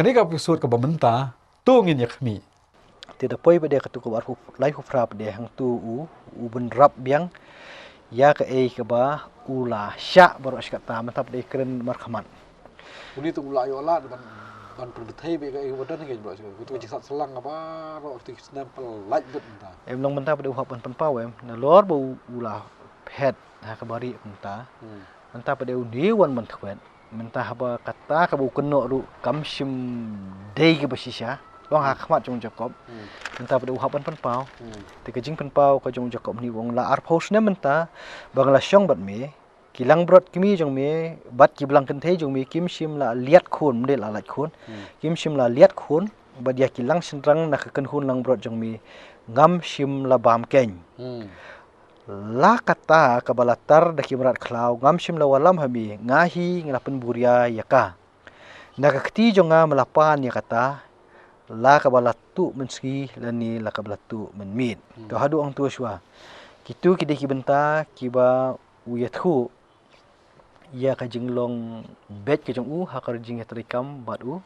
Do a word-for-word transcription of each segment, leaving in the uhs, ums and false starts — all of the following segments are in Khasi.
Kane ka episode kaba mynta, to ngin ïa khmih. Te da poi pat de katu kaba arphew lai phew phra pat de hangtu u, u bynrap biang ïa kaei kaba u la shah baroh shi katta, mynta pat de kren markhmat. Uni tu u la ïoh lad ban, ban pynbthei bad kaei kaba don hi kaba shah. Katu ka jingsat slang kaba baroh katu ki snem pynlait bad mynta. Em long mynta pat de u hap ban pynpaw em. Nalor ba u, u la phet ha kaba rieh mynta. Hmm. Mynta pat de u dei wan ban thwet. Mynta haba kata kaba u kynnoh ruh kam shym dei kaba shisha. Long ha khmat jong u Jakob. Hmm. Mynta pat de u hap ban pynpaw. Hmm. Te ka jingpynpaw ka jong u Jakob ni u ong la arphew snem mynta ba nga la shong bad me. Ki langbrot kmie jong me bad ki blang kynthei jong me kim shym la liat khun, ym dei la lait khun. Hmm. Kim shym la liat khun bad ïa ki lang shynrang na ka kynhun langbrot jong me ngam shym la bam keiñ. Hmm. La kata kaba la tar da ki mrad khlaw ngam shym la wallam ha me, nga hi nga la pynburia ïa ka. Na ka kti jong nga me la pan ïa kata, la kaba la tuh mynsngi lane la kaba la tuh mynmiet. Hmm. To haduh hangtu shuwa. Kitu ki dei ki bynta kiba u ïathuh ïa ka jinglong beit ka jong u ha ka jingïatreikam bad u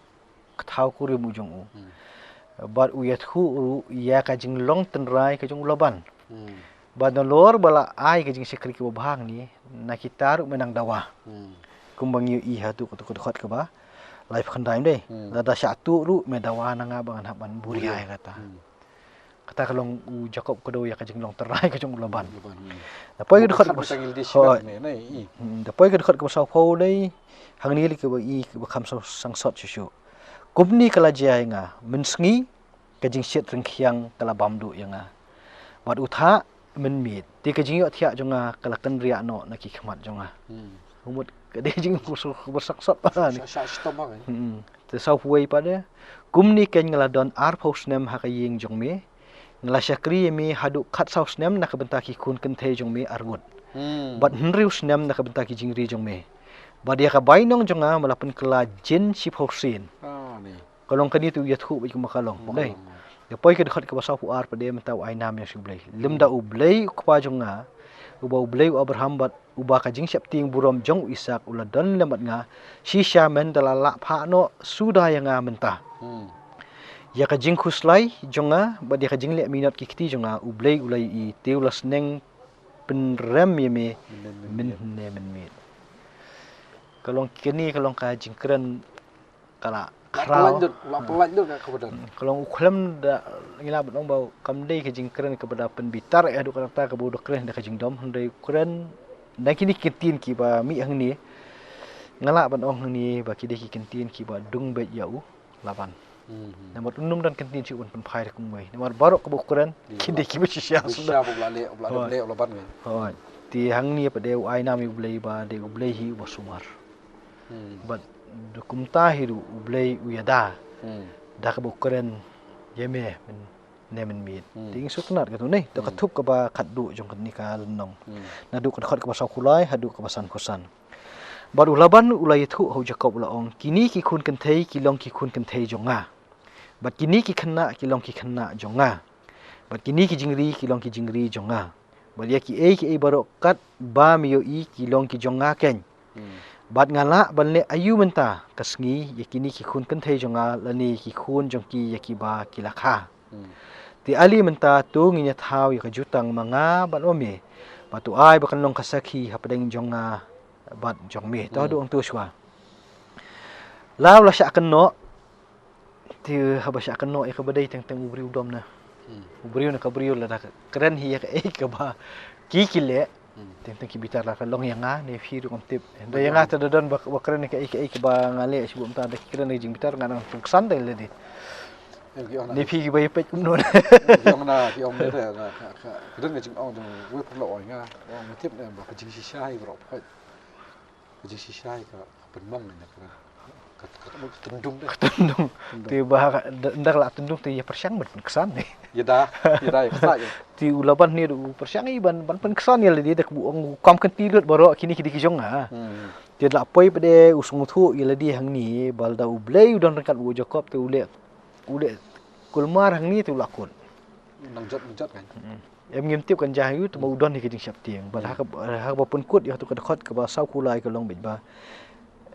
kthaw kurim u jong u. Hmm. Bad u ïathuh ruh ïa ka jinglong tynrai ka jong u Laban. Hmm. Bad nalor ba la ai ka jingshakri kaba bha hangne, na kita ruh me nang dawa. Hmm. Kumba ngi ïohi ha tu, tu ka dkhot kaba lai phew khyndai, ym dei. Hmm. Lada shah tuh ruh me dawa na nga ba ngan hap ban buria ïa kata. Hmm. Kata ka long u Jakob ka daw ïa ka jinglong tynrai ka jong u Laban. Laban, hmm. Da poi ka dkhot kaba, hooid. Hmm, da poi ka dkhot kaba sawphew, dei hangne lei kaba i kaba kham sangsot shuh shuh. Kumne ka la jia ïa nga, mynsngi ka jingshit ryngkhiang ka la bam duh ïa nga. Bad u thah mynmiet, te ka jingïohthiah jong nga ka la kynriah noh na ki khmat jong nga. Hmm. Ka mut ka dei jingpyrshang sot pat ni. Shah, shah shitom bha, eh. Hmm. Te sawphew wei pat de, kumne keiñ nga la don arphew snem ha ka ïing jong me. Nga la shakri ïa me haduh khatsaw snem na ka bynta ki khun kynthei jong me arngut. Hmm. Bad hynriew snem na ka bynta ki jingri jong me. Bad ïa ka bainong jong nga me la pynkylla jin shiphew sien. Ah, ni. Ka long kane te u ïathuh bad kumba ka long. Kumba ka long. Da poi ka dkhot kaba sawphew ar pat de mynta u ai nam ïa U Blei. Lymda U Blei u kpa jong nga, uba U Blei u Abraham bad uba ka jingsheptieng burom jong u Isak u la don lem bad nga, shisha mynta la lah phah noh suda ïa nga mynta. Hmm. Ïa ka jingkhuslai jong nga bad ïa ka jingleh minot ki kti jong nga U Blei u la ïohi, te u la sneng pynrem ïa me mynhynne mynmiet. Ka long kane ka long ka jingkren ka la khraw. La pynlait lut, la pynlait lut ka khubor. Hmm, ka long u khlem da, ngi lah ban ong ba kam dei ka jingkren kaba da pynbitar eh haduh katta kaba u da kren da ka jingdom, hynrei u kren da kine ki ktien kiba mih hangne. Nga lah ban ong hangne ba ki dei ki ktien kiba dung beit ïa u Laban. Hmm. Namar un ym don ktien shuh ban pynphai da kumwei. Namar baroh kaba u kren ki dei kiba shisha suda. Shisha ba u la leh, u la leh u Laban ngi. Hooid. Te hangne pat de u ai nam ïa U Blei ba dei U Blei hi uba sumar. Hmm. Bad da kumta hi ruh U Blei u ïada. Hmm. Da kaba u kren ïa me mynne mynmiet. Hmm. Te ngin sngewtynnat katu ne. Da ka thup kaba khatduh jong kane ka lynnong. Hmm. Naduh ka dkhot kaba sawphew lai haduh kaba sanphew san. Bad u Laban u la ïathuh ha u Jakob u la ong, kine ki khun kynthei ki long ki khun kynthei jong nga. Bad kine ki khynnah ki long ki khynnah jong nga. Bad kine ki jingri ki long ki jingri jong nga. Bad ïa kiei kiei baroh katba me ïohi ki long ki jong nga keiñ. Hmm. Bad nga lah ban leh aïu mynta ka sngi ïa kine ki khun kynthei jong nga lane ki khun jong ki ïa kiba ki la kha. Hmm. Te ale mynta to ngin ïa thaw ïa ka jutang ma nga bad ma me. Bad to ai ba kan long ka sakhi hapdeng jong nga bad jong me. To haduh hangto shuwa. La u la shah kynnoh. Te haba shah kynnoh ïa kaba dei teng teng u briew dom na. Hmm. U briew na ka briew lada kren hi ïa kaei kaba ki ki leh. Hmm. Teng teng ki bitar la ka long ïa nga ne phi ruh ngam tip. Da ïa nga te da don ba, ba kren ïa kaei kaei kaba nga leh shu bym ta da ki kren ïa jingbitar nga nang pynksan da lade. Ne phi kiba ïa peit kumno. Ki ong na, ki ong na, na, ka, ka, ka don ka jingong jong wei pyrlok oi nga. Ong tip ne ba ka jingshisha hi baroh peit. Ka jingshisha hi ka pynmong ne ka, ka, ka, ka tyndung de. Ka tyndung. Te ba ka, da, da ka la tyndung te ïa pyrshang ban pynksan ne. Ïa da, ïa da, ïa ksa ïa. Te u Laban ne u pyrshang i ban, ban pynksan ïa lade da ka bu ong kam kynti lut baroh kine ki dei ki jong nga. Hmm. Te da la poi pat de u sngewthuh ïa lade hangne ba lada U Blei u don ryngkat bad u Jakob te u leh U leh kulmar hangne te u la kut. Nang jot, nang jot kan. Mm. Em ngim tip kan jia ïa u te ba u don hi ka jingsheptieng. Bad ha ka, ha kaba pynkut ïa tu ka dkhot kaba sawphew lai ka long beit ba,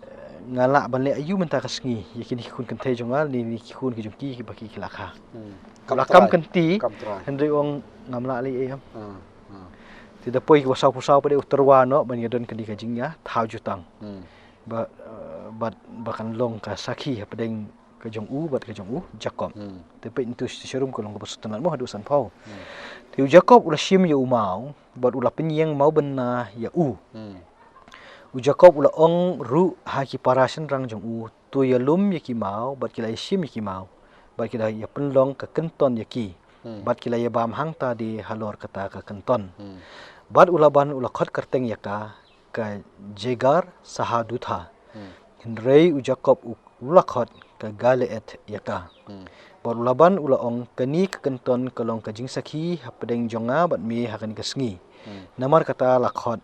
eh, nga lah ban leh aïu mynta ka sngi ïa kine ki khun kynthei jong nga, ne kine ki khun ki jong ki kiba ki la kha. Hmm. La kam kynti. Kam trai. Hynrei u ong ngam lah leh ei em. Hmm. Hmm. Te da poi kiba saw phew saw pat de u tyrwa noh ban ïa don kane ka jingïathaw jutang. Hmm. Ba, eh, bad ba kan long ka sakhi hapdeng ka jong u bad ka jong u Jakob. Hmm. Te peit ntu shi sharum ka long kaba sut tynnat mo haduh sanphew. Te u Jakob u la shim ïa u maw bad u la pynïeng maw bynna ïa u. Hmm. U Jakob u la ong ruh ha ki para shynrang jong u, to ïalum ïa ki maw bad ki la ïashim ïa ki maw bad ki la ïapynlong ka kynton ïa ki. Hmm. Bad ki la ïabam hangta de halor kata ka kynton. Hmm. Bad u Laban u la khot kyrteng ïa ka ka Jegar Sahadutha. Hmm. Hynrei u Jakob u la khot ka Galeed ïa ka. Hmm. Bad u Laban u la ong, kane ka kynton ka long ka jingsakhi hapdeng jong nga bad me ha kane ka sngi. Hmm. Namar kata la khot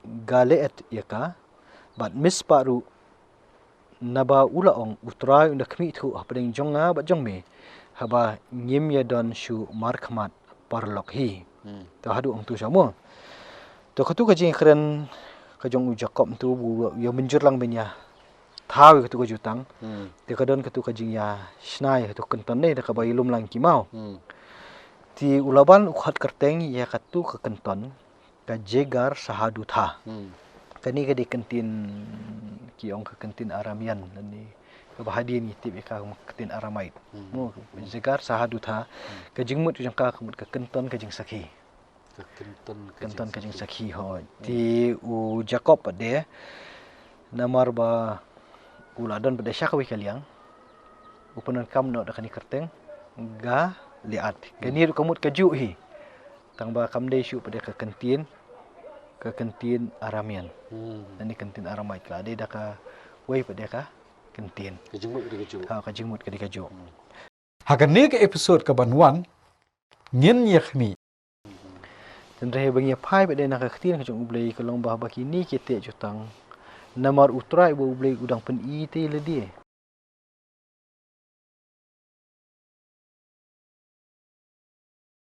Galeed ïa ka. Bad Mispa ruh, naba u la ong, U Trai un da khmih thuh hapdeng jong nga bad jong me, haba ngim ïadon shuh markhmat paralok hi. Hmm. To haduh ong tu sha mo. To katu ka jingkren ka jong u Jakob tu, u ïa mynjur lang ban ïathaw ïa katu ka jutang. Hmm. Te ka don katu ka jingïashna ïa katu ka kynton ne da kaba ïalum lang ki maw. Hmm. Te u Laban u khot kyrteng ïa katu ka kynton ka Jegar Sahadutha. Hmm. Kane ka dei ka ktien, ki ong ka ktien Aramean, lane kaba hadien ngi tip ïa ka kum ka ktien Aramaic. Hmm. Mo, Jegar Sahadutha, ka jingmut jong ka ka mut ka kynton ka jingsakhi. Ka kynton ka Kynton ka jingsakhi. Jingsakhi, hooid. Te u Jakob pat de, namar ba u la don pat de sha kawei ka liang, u pyndonkam noh da kane ka kyrteng Galeed. Kane ruh ka mut kajuh hi. Tang ba kam dei shuh pat de ka ktien, ka ktien Aramean. Hmm. Lane ka ktien Aramaic, ka la dei da kawei pat de ka ktien. Ka jingmut ka dei kajuh. Ha, ka jingmut ka dei kajuh. Ha kane ka episode kaban wan, ngin ïa khmih. Tang ba ngi ïa phai pat de na ka ktien ka jong U Blei, ka long ba haba kine ki teh jutang, namar U Trai uba U Blei u dang pyni te lade.